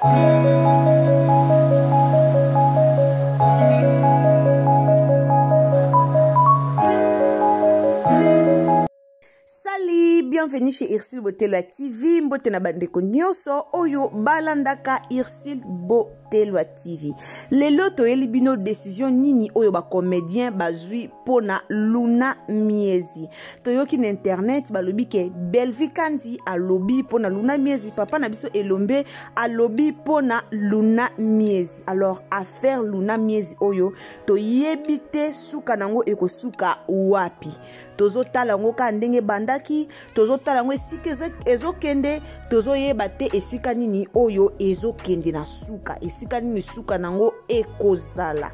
Salut, bienvenue chez Ursule Botelwa TV. Mbote na bandeko nyonso oyo balandaka Ursule Botelwa TV. Lelo toyeli bino décision nini oyo ba comédien bazui pona Luna Miezi. Toyoki na internet balobi ke Bellevue Kandi alobi pona Luna Miezi, papa na biso Elombe alobi pona Luna Miezi. Alors affaire Luna Miezi oyo toyebi te suka nango ekosuka wapi. Tozotala yango kaka ndenge ebandaki, tozotala yango esika ezokende, tozoyeba te esika nini oyo ezokende na suka, esika nini suka nango ekozala.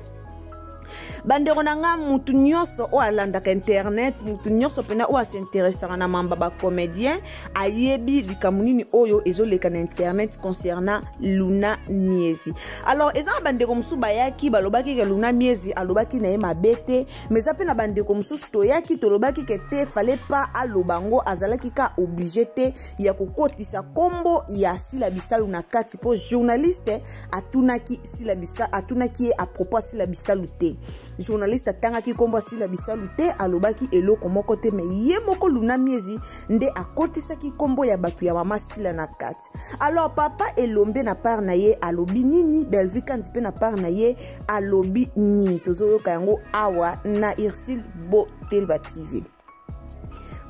Bandeko na nga, mutu nyonso oyo alandaka internet, mutu nyonso mpena oyo asinteresaka na mamba bacomédien ayebi likambo nini oyo ezoleka na internet concernant Luna Miezi. Alors eza na bandeko mosusu bayaki balobaki ke Luna Miezi alobaki na ye mabe te, mais eza mpe na bandeko mosusu toyaki tolobaki ke te, fallait pas aloba yango, azalaki ka obligé te ya kokotisa kombo ya Sila Bisalu na kati, mpo journaliste atunaki Sila Bisa, atunaki ye à propos ya Sila Bisalu te. Journaliste atangaki kombo ya Sila Bisalu te, alobaki eloko moko te, mais ye moko Luna Miezi nde akotisaki kombo ya bato ya mama Sila na kati. Alors papa Elombe na part na ye alobi nini, Bellevue Kandi mpe na part na ye alobi nini, tozoyoka yango awa na Ursule Botelwa TV.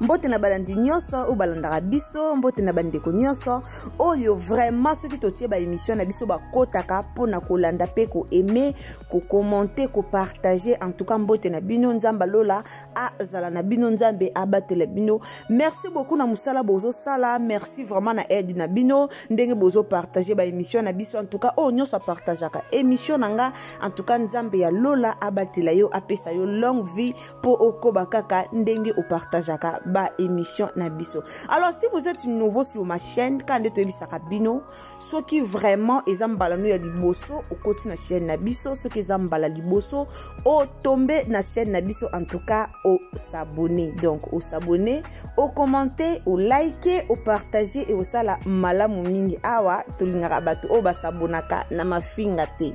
Mbote na balandi nyonso oyo balandaka biso, mbote na bandeko nyonso oyo vraiment soki totie ba émission na biso bakotaka mpona kolanda mpe koaime, kokommente, kopartage. En tout cas mbote na bino, Nzambe alola azala na bino, Nzambe abatela bino. Merci beaucoup na mosala bozosala, merci vraiment na aide na bino ndenge bozopartage ba émission na biso. En tout cas oyo nyonso apartageaka émission na nga, en tout cas Nzambe ya lola abatela yo, apesa yo longue vie po okoba kaka ndenge opartageaka ba émission na biso. Alors si vous êtes nouveau sur ma chaîne, ka nde toyebisaka bino, soki vraiment eza mbala no ya liboso okoti na chaîne na biso, soki eza mbala liboso otombe na chaîne na biso, en tout cas osabonner, donc osabonner, okommente, olike, opartage e osala malamu mingi. Awa tolingaka bato oyo basabonaka na mafinga te,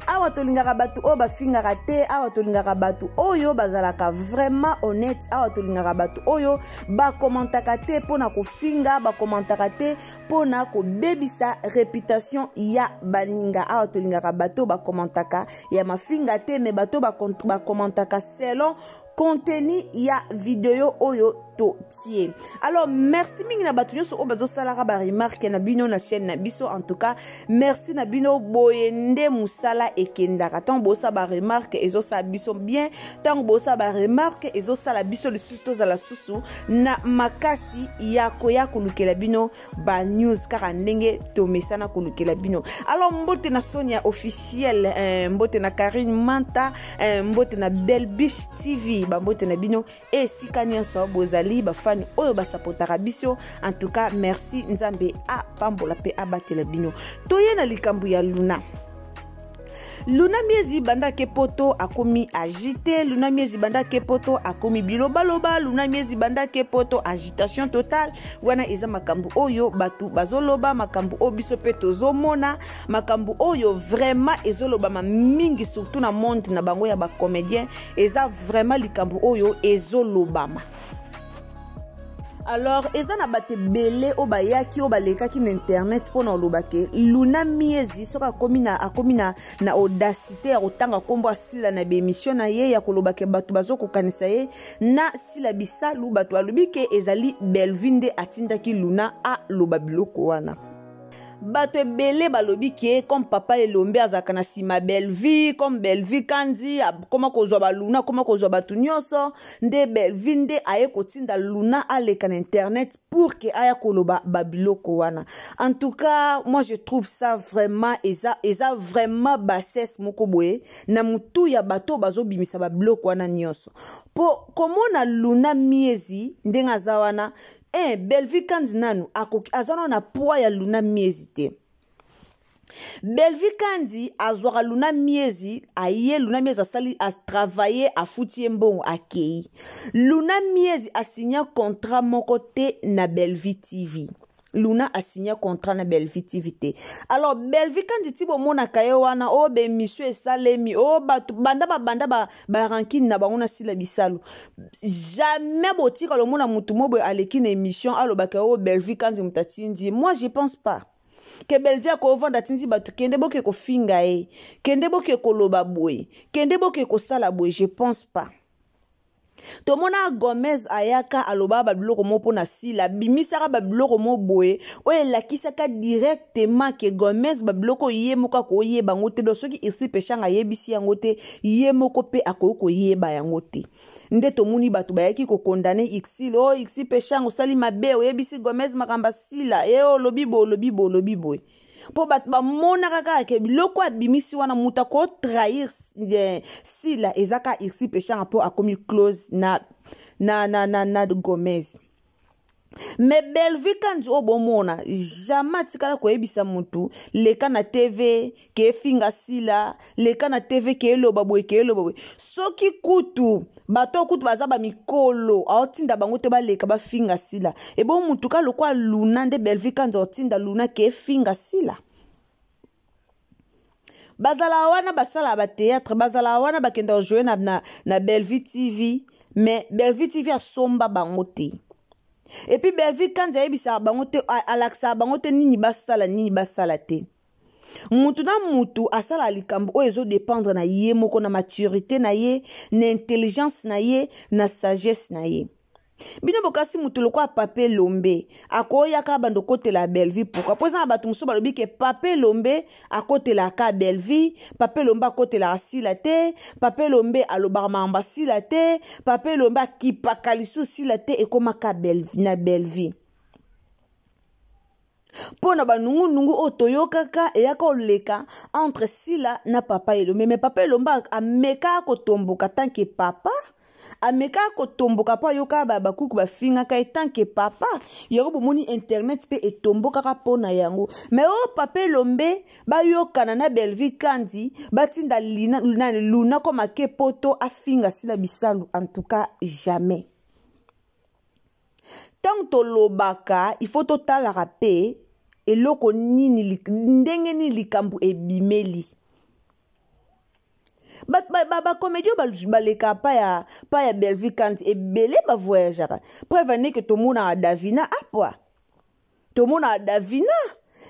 awa tolingaka bato oyo bafingaka te, awa tolingaka bato oyo bazalaka vraiment honnête, awa tolingaka bato oyo bakommentaka te mpona kofinga, bakommentaka te mpona kobebisa réputation ya baninga. Awa tolingaka bato bakommentaka ya mafinga te, mais bato bakommentaka selon contenu ya video oyo totie. Alors merci mingi na bato nyonso oyo bazosalaka ba remarque na bino na chaîne na biso. En tout cas merci na bino, boye nde mosala ekendaka. Ntango bosala ba remarque ezosala biso bien, ntango bosala ba remarque ezosala biso lisusu tozala susu na makasi ya koya kolukela bino ba news kaka ndenge tomesana kolukela bino. Alors mbote na Sonia officiel, mbote na Karine Manta, mbote na Belbiche TV, bambote na bino esika nyonso bozali, bafani oyo basapotaka biso. En tout cas merci, Nzambe apambola mpe abatela bino. Toye na likambo ya Luna. Luna Miezi banda ke poto akomi agité, Luna Miezi banda ke poto akomi bilobaloba, Luna Miezi banda ke poto agitation totale. Wana eza makambo oyo bato bazoloba, makambo oyo biso mpe tozomona, makambo oyo vraiment ezolobama mingi surtout na monde na bango ya bacomédien. Eza vraiment likambo oyo ezolobama. Alors eza na bato ebele oyo bayaki, oyo balekaki na internet mpona koloba ke Luna Miezi soki akomi na, akomi na, na audacité ya kotanga nkombo asila na baémission na ye, ya koloba ke bato bazokokanisa ye na Sila Bisalu, bato balobi ke ezali Bellevue nde atindaki Luna aloba biloko wana. Bato ebele balobi ke comme papa Elombe azalaka na nsima Bellevue, comme Bellevue Kandi akoma kozwa baluna, akoma kozwa bato nyonso, nde Bellevue nde aye kotinda Luna aleka na internet pour ke aya koloba babiloko wana. En tout cas moi je trouve ça vraiment eza, eza vraiment bassesse moko boye na motu ya bato bazobimisa babiloko wana nyonso. Po komona Luna Miezi ndenge aza wana, Bellevue Kandi nanu akoki, aza nanu na poids ya Luna Miezi te. Bellevue Kandi azwaka Luna Miezi, aye Luna Miezi asali, atravaille, afuti ye mbongo, akei. Luna Miezi asigna contrat moko te na Bellevue TV. Luna asigna contrat na Bellevue TV te. Alors Bellevue kandi ti bomonaka ye wana o oh, bemission esalemi o oh, bato banda babanda ba, ba rancune na bango na sila bisalu. Jamais botika lomona mutu mo boye aleki na émission alobaka o oh, Bellevue kandi moto atindi. Moi je pense pas. Ke Bellevue akovanda atindi bato kende boke kofinga ye, kende boke koloba boye, kende boke kosala boye, je pense pas. Tomona Gomez ayaka alobaka babiloko moko mpo na Sila, abimisaka babiloko moko boye oyo elakisaka directement ke Gomez babiloko oyo ye moko akoyeba yango te. Donc soki Ursule Peshanga ayebisi yango te, ye moko mpe akoki koyeba yango te. Nde tomoni bato bayaki kokondane Ursule, o oh, Ursule Peshanga osali mabe, oyebisi Gomez makambo ya Sila, e olobi boye, olobi boye, olobi boye. Mpo bato bamonaka kaka ke biloko abimisi wana moto akotrahir eh, Sila eza kaka Ursule Peshanga mpo akomi close na, na, na, na, na Gomez. Me Bellevue Kandi oyo bomona jamais atikala koyebisa motu leka na TV ke efinga Sila, leka na TV ke eloba boye, ke eloba boye. Soki kutu bato kutu baza ba mikolo aotinda bango te baleka bafinga Sila. Ebo mutu ka lokwa Luna nde Bellevue Kandi aotinda Luna ke efinga Sila. Bazala wana basala ba théâtre, bazala wana bakenda jouer na, na, na Bellevue TV, mais Bellevue TV asomba bango te. Et puis Bellevue Kandi ayebisaka bango te, alakisaka bango te nini basala, nini basala te. Mutu na mutu asala likambo oyo ezo dépendre na ye moko, na maturité na ye, na intelligence na ye, na sagesse na ye. Bino bokasi mutu lokola Pape Lombe akoyaka bando kotela Bellevue pourquoi? Po eza na bato mosusu balobi ke Pape Lombe akotelaka Bellevue, Pape Lombe akotelaka Sila te, Pape Lombe alobaka makambo ya Sila te, Pape Lombe akipaka lisusu Sila te, ekomaka Bellevue, na Bellevue. Mpo na banungunungu oyo toyokaka eyaka oleka entre Sila na Papa Elombe. Mais Papa Elombe amekaka kotomboka tant que papa, amekaka kotomboka mpo ayokaka bakuku bafingaka ye tant que papa. Yango bomoni internet mpe etombokaka mpo na yango. Mais oyo Papa Elombe bayokana na Bellevue Kandi batinda Lina, na Luna koma ke poto afinga Sila Bisalu, en tout cas jamais. Ntango tolobaka il faut totalaka mpe eloko nini, ndenge nini likambo ebimeli. Bacomédie oyo baleka pa ya, pa ya Bellevue Kandi ebele bavoyageaka. Preuve ane ke tomonaka Davina apwa, tomonaka Davina,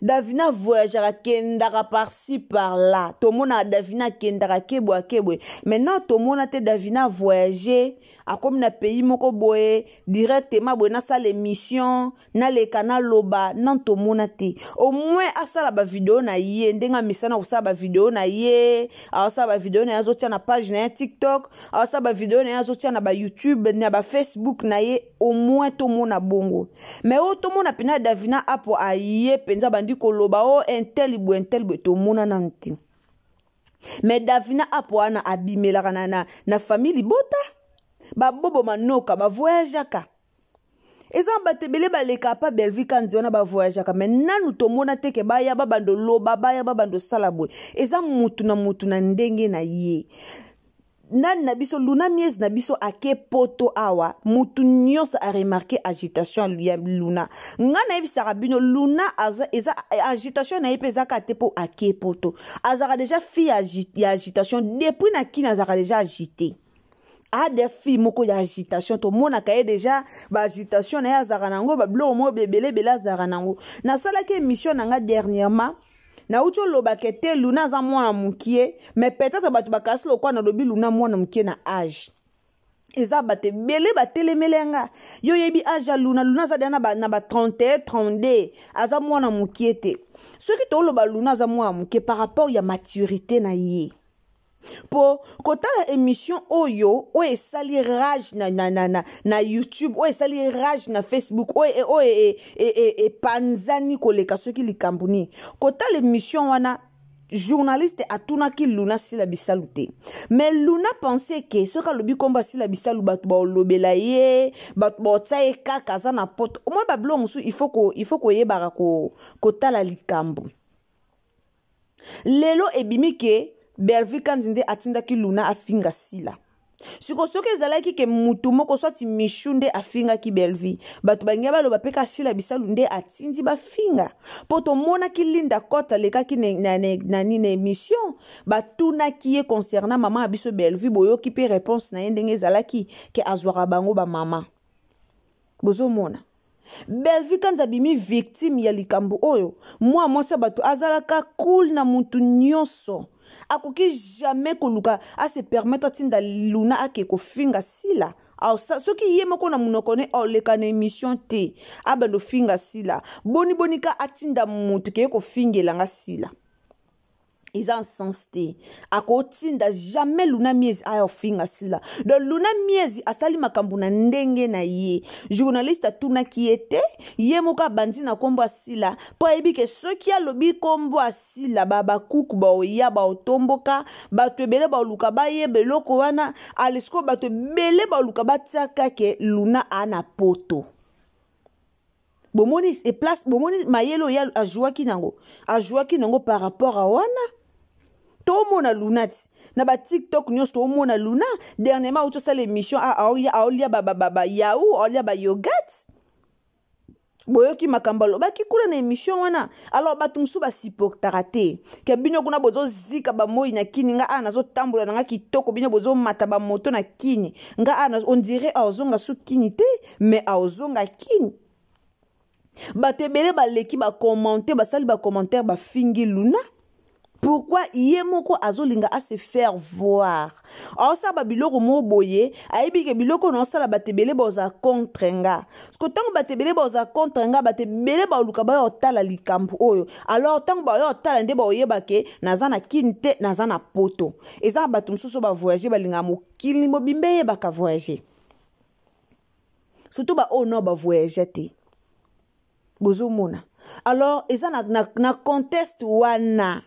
Davina voyageaka, akendaka par-ci par-là. Tomonaka Davina akendaka kebwe akebwe. Maintenant tomona te Davina voyager, akomi na pays moko boye directement boye nasala émission, naleka naloba, non tomona te. Au moins asala ba vidéo na ye ndenge amesana kosala ba vidéo na ye, asala ba vidéo na ye azotia na page na ye TikTok, asala ba vidéo na ye azotia na ba YouTube, na ba Facebook na ye, au moins tomona bongo. Mais oyo tomona mpena Davina apo aye mpenza bandi koloba o intel boye intel boye, tomona nanu te. Mais Davina apo wana abimelaka na, na, na famille libota, babobo manoka bavoyageaka. Eza bato ebele baleka pa Bellevue Kandi wana bavoyageaka, mais nanu tomona te ke baya babando loba, baya babando sala boye. Eza mutu na mutu na ndenge na ye. Nani na biso Luna Mies na biso ake poto awa, mutu nyonso a remarqué agitation ya Luna. Nga nayebisaka bino Luna aza, eza agitation na ye mpe ezaka te mpo ake poto. Azalaka déjà fille ya agitation depuis na Kina, azalaka déjà agité. A des filles moko ya agitation, tomonaka ye déjà ba agitation na ye azalaka nango, ba biloko moko ebele ebele azalaka nango. Nasalaki émission na nga dernièrement, nauti olobaka te Luna aza mwana mokie, mais peut-être bato bakasi lokola nalobi Luna mwana mokie na âge. Eza bato ebele batelemeli nga. Yo yebi âge ya Luna, Luna aza deja na ba 31, 32, aza mwana mokie te. Soki toloba Luna aza mwana mokie par rapport ya maturité na ye. Po kotala émission oyo, oyo esali rage na, na, na, na, na YouTube, oyo esali rage na Facebook, oyo, oyo epanzani koleka soki likambo nini. Kotala émission wana, journaliste atunaki Luna Sila Bisalu te. Mais Luna pensait que soki alobi kombo Sila Bisalu, bato baolobela ye, bato baotia ye kaka aza na poto. Au moins ba biloko mosusu, il faut koyebaka kotala likambo. Lelo ebimi ke Bellevue Kandi nde atindaki Luna afinga Sila. Siko soki ezalaki ke mutu moko soit Michou nde afingaki Bellevue, bato balingi baloba mpe ka Sila Bisalu nde atindi bafinga, mpo tomonaki Linda Cote alekaki na, na, na, na, na émission, batunaki ye concernant mama ya biso Bellevue, boyoki mpe réponse na ye ndenge ezalaki ke azwaka bango bamama. Bozomona Bellevue Kanza abimi victime ya likambo oyo. Mwa mwasi ya bato azalaka cool na mutu nyonso, akoki jamais koluka ase permettre atinda Luna ake kofinga Sila. Soki ye moko na monoko ne oleka na émission te abanda ofinga Sila, boni boni ka atinda mutu keye kofingela nga Sila, eza sens te. Akotinda jamais Luna Miezi aya ofinga Sila. Donc Luna Miezi asali makambo na ndenge na ye, journaliste atunaki ye te, ye moko abandi na nkombo ya Sila, mpo ayebi ke soki alobi nkombo ya Sila, bakuku baoya baotomboka, bato ebele baoluka bayeba eloko wana. Alisiko bato ebele baoluka batiaka ke Luna aa na poto. Bomoni e place, bomoni mayele oyo ajouaki nango, ajouaki nango par rapport a wana. Tomona Luna ti na ba TikTok nyonso, tomona Luna dernièrement auti osala émission, aolia ba yaourt, aolia ba yogurt. Boyoki makambo alobaki kuna na émission wana. Alors bato mosusu basupportaka te ke bino kuna bozozika bamoi na kini, nga awa nazotambola na nga kitoko, bino bozomata bamoto na kini, nga awa on dirait aozonga su kini te, mais aozonga kini. Bato ebele baleki bakommente, basali bacommentaire, bafingi Luna. Pourquoi? Ye moko azolinga a se faire voir, aosala babiloko moko boye, ayebi ke biloko na osala, bato ebele baoza contre nga. Parce ntango bato ebele baoza contre nga, bato ebele baoluka baya otala likambo oyo. Alors ntango baya otala nde baoyeba ke naza na kini te, naza na poto. Eza na bato mosusu bavoyage, balingaka mokili mobimba eyebaka voyage, surtout baoyo no bavoyage te. Bozomona, alors eza na contexte wana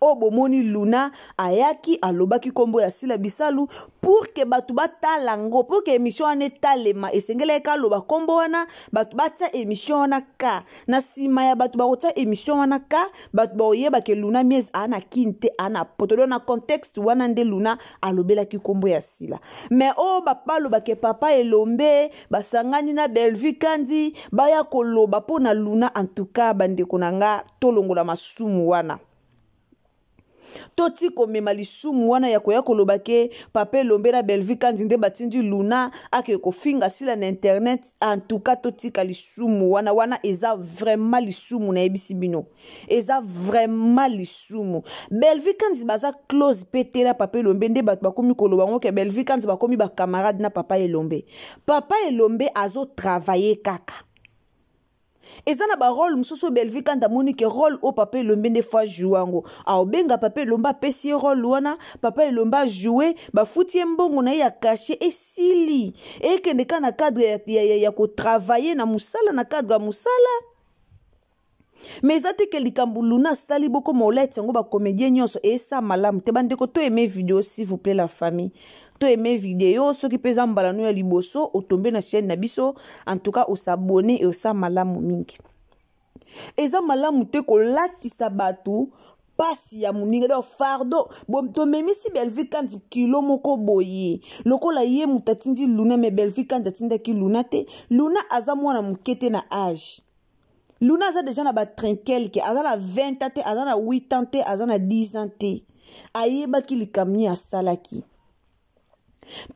oyo bomoni Luna ayaki alobaki nkombo ya Sila Bisalu pour ke bato batala yango, pour ke émission wana etalema. Esengelaki aloba nkombo wana, bato batia émission wana ka na nsima ya bato bakotia émission wana ka bato bakoyeba ke Luna Miezi aa na kini te, aa na poto. Donc na contexte wana nde Luna alobelaki nkombo ya Sila. Mais oyo balobake papa Elombe basangani na Bellevue Kandi baya koloba mpo na Luna, en tout cas bandeko na nga, tolongola masumu wana, toti komema lisumu wana ya koya koloba ke papa Elombe na Bellevue Kandi nde batindi Luna ake kofinga Sila na internet. En tout cas totika lisumu wana, wana eza vraiment lisumu, nayebisi bino, eza vraiment lisumu. Bellevue Kandi baza close pe te na papa Elombe, nde bato bakomi koloba ngo ke Bellevue Kandi bakomi bacamarade na papa Elombe. Papa Elombe azotravaille kaka, eza na barole mosusu oyo Bellevue Kandi amoni ke role oyo papa Elombe nde faut ajoue yango, aobenga papa Elombe, apesi ye role wana, papa Elombe ajoue, bafuti ye mbongo na ye ya cachet, esili. Ekende kaka na cadre ya kotravaille na mosala, na cadre ya mosala. Mais eza te ke likambo Luna asali bokoma oleti yango bacomédien nyonso, esa malamu te. Bandeko, to aime video s'il vous plaît, la famille, to aime video. Soki mpe eza mbala no ya liboso otombe na chaîne na biso, en tout cas osabone e osa malamu mingi. Eza malamu te kolatisa bato pasi ya moninga, donc fardeau. Tomemisi Bellevue Kandi kilo moko boye lokola ye moto atindi Luna, mais Bellevue Kandi atindaki Luna te. Luna aza mwana moke te na age, Luna aza deja na batrinkelke, aza na 20 ans te, aza na 8 ans te, aza na 10 ans te. Ayebaki likambo nini asalaki.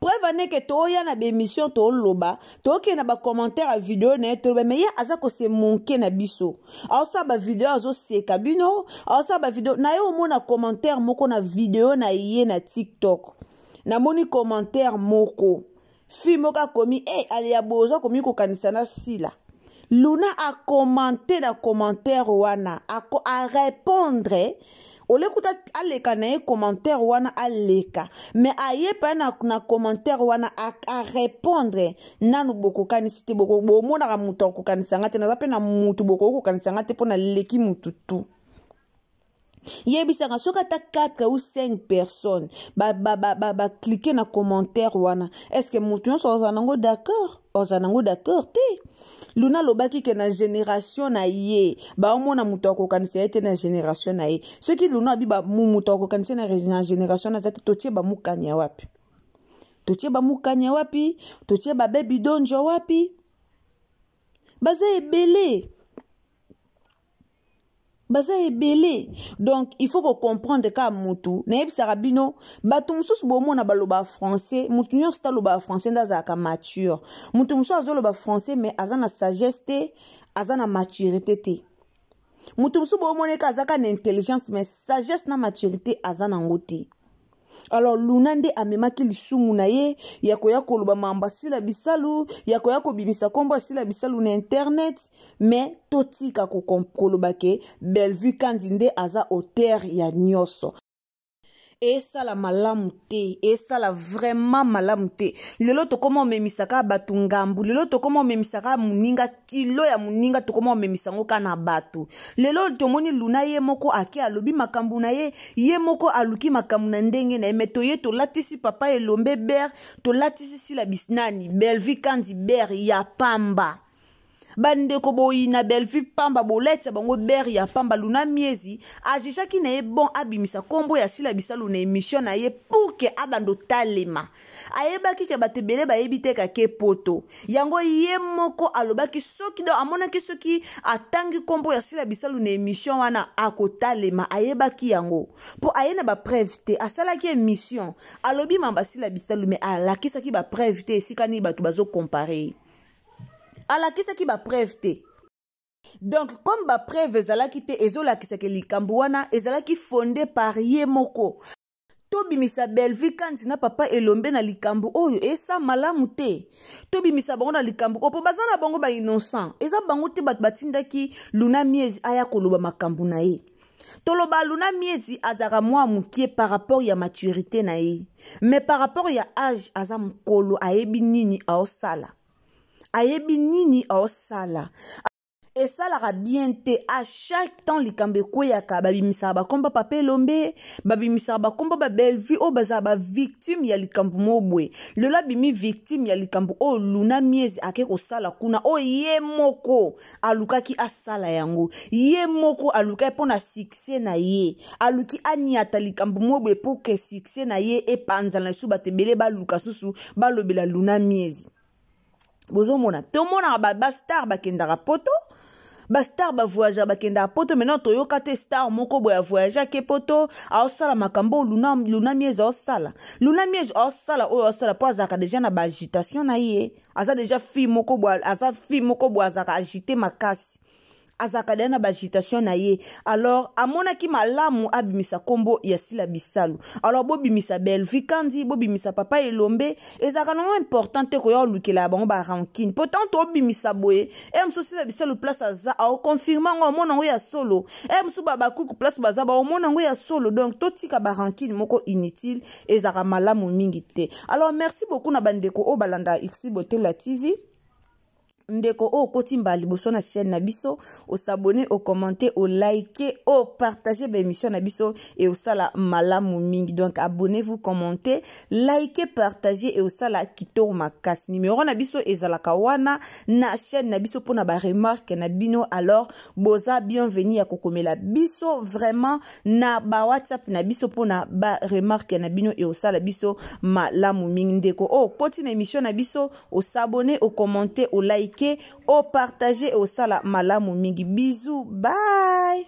Preuve aneke toya na baémission, toloba, tokende na bacommentaire ya video na ye, toloba, mais ye aza kose moquer na biso, aosala bavideo, azoseka bino, aosala bavideo na ye. Omona commentaire moko na video na ye na TikTok, namoni commentaire moko, fille moko akomi e aleya boye, oza komi kokanisa na Sila. Luna akomante na commentaire wana, arépondre ole kuta aleka na ye commentaire wana aleka, mais aye mpe na commentaire wana arépondre nanu. Bokokanisi te, bomonaka moto akokanisa nga te, naza mpe na mutu bokoki kokanisa nga te, mpo naleki mutu tu. Yebisanga soki ata 4 ou 5 personnes baclique ba, ba, ba na commentaire wana, est ce que motu nyonso ozala nango d'accord? Ozala nango d'accord te. Luna alobaki ke na génération na ye baomona moto akokanisa ye te na génération na ye. Soki Luna abi moto akokanisa ye na génération na aza te, totie bamukani ya wapi? Totie bamukanya wapi? Totie babebi donjo wapi? Baza ebele, baza ebele. Donc il faut kocomprendre kaka mutu. Nayebisaka bino, bato mosusu bomona baloba français, mutu nyonso te alobaka français nde azalaka mature. Mutu mosusu azoloba français, mais aza na sagesse te, aza na maturité te. Mutu mosusu bomona eka azaka na intelligence, mais sagesse na maturité aza nango te. Alors Luna nde amemaki lisumu na ye ya koya koloba mambo asila bisalu, ya koya kobimisa nkombo asila bisalu na internet. Mais totika koloba ke Bellevue Kandi nde aza auteur ya nyonso. Esala malamu te, esala vraiment malamu te. Lelo tokoma omemisaka bato ngambu, lelo tokoma omemisaka moninga kilo ya moninga, tokoma omemisa yango kaka na bato. Lelo tomoni Luna ye moko ake alobi makambo na ye, ye moko aluki makambo na ndenge na ye. Me toye tolatisi papa Elombe ber, tolatisi sila nani Bellevue Kandi ber ya pamba. Bandeko boyina Bellevue pamba, boletisa bango ber ya pamba. Luna Miezi agishaki na ye bon abimisa nkombo ya Sila Bisalu na émission na ye pour ke abanda otalema. Ayebaki ke bato ebele bayebi te kake poto yango. Ye moko alobaki soki do amonaki soki atangi nkombo ya Sila Bisalu na émission wana, akotalema. Ayebaki yango mpo aye na bapreuve te. Asalaki émission, alobi mamba Sila Bisalu, me alakisaki bapreuve te esika nini bato bazokompare. Alakisaki bapreuve te. Donc comme bapreuve ezalaki te, ezolakisaka likambo wana ezalaki fondé par ye moko. Tobimisa Bellevue Kandi na papa Elombe na likambo oyo esa malamu te. Tobimisa bango na likambo oyo mpo baza na bango bainnocent. Eza bango te bato batindaki Luna Miezi aya koloba makambo na ye. Toloba Luna Miezi azalaka mwa mokie par rapport ya maturité na ye, mais par rapport ya age aza mokolo. Ayebi nini aosala, ayebi nini aosala. Esalaka bien te, à chaque temps likambo ekweyaka, babimisaka bakomba papa Elombe, babimisaka bakomba babellevue oyo bazala bavictime ya likambo moko boye. Lelo abimi victime ya likambo oyo Luna Miezi ake kosala kuna, oyo ye moko alukaki asala yango. Ye moko alukaki mpo na succès na ye, aluki aniata likambo moko boye mpo ke succès na ye epanzana lisusu, bato ebele baluka susu balobela Luna Miezi. Bozomona, tomonaka bastar bakendaka poto, bastar bavoyageur bakendaka poto. Maintenant toyoka te star moko boye avoyage ake poto aosala makambo oyo Luna, Luna Miezi aosala. Luna Miezi aosala oyo aosala mpo azalaka deja na baagitation na ye. Aza deja fille moko boye, aza fille moko boye azalaka agité makasi, azalaka deja na baagitation na ye. Alors amonaki malamu abimisa nkombo ya Sila Bisalu. Alors bobimisa Bellevue Kandi, bobimisa papa Elombe, ezalaka nango important te koya olukela ya bango barankine. Pourtant tobimisa boye, e mosusu Sila Bisalu place aza aokonfirme yango, amona yango ya solo. E mosusu babakuku place baza baomona yango ya solo. Donc totika barankine moko inutile, ezalaka malamu mingi te. Alors merci beaucoup na bandeko oyo balanda Xi Botela TV. Ndeko oyo okoti mbala liboso na chaîne na biso, osabone, okommente, olike, opartage baémission na biso e osala malamu mingi. Donc abonnez-vous, commentez, like, partage e osala kitoko makasi. Numéro na biso ezalaka wana na chaîne na biso mpona baremarque na bino. Alors boza bienvenu ya kokomela biso vraiment na ba WhatsApp na biso mpona baremarque na bino e osala biso malamu mingi. Ndeko oyo okoti na émission na biso, osabone, okommente, olike, opartage e osala malamu mingi. Bisous, bye.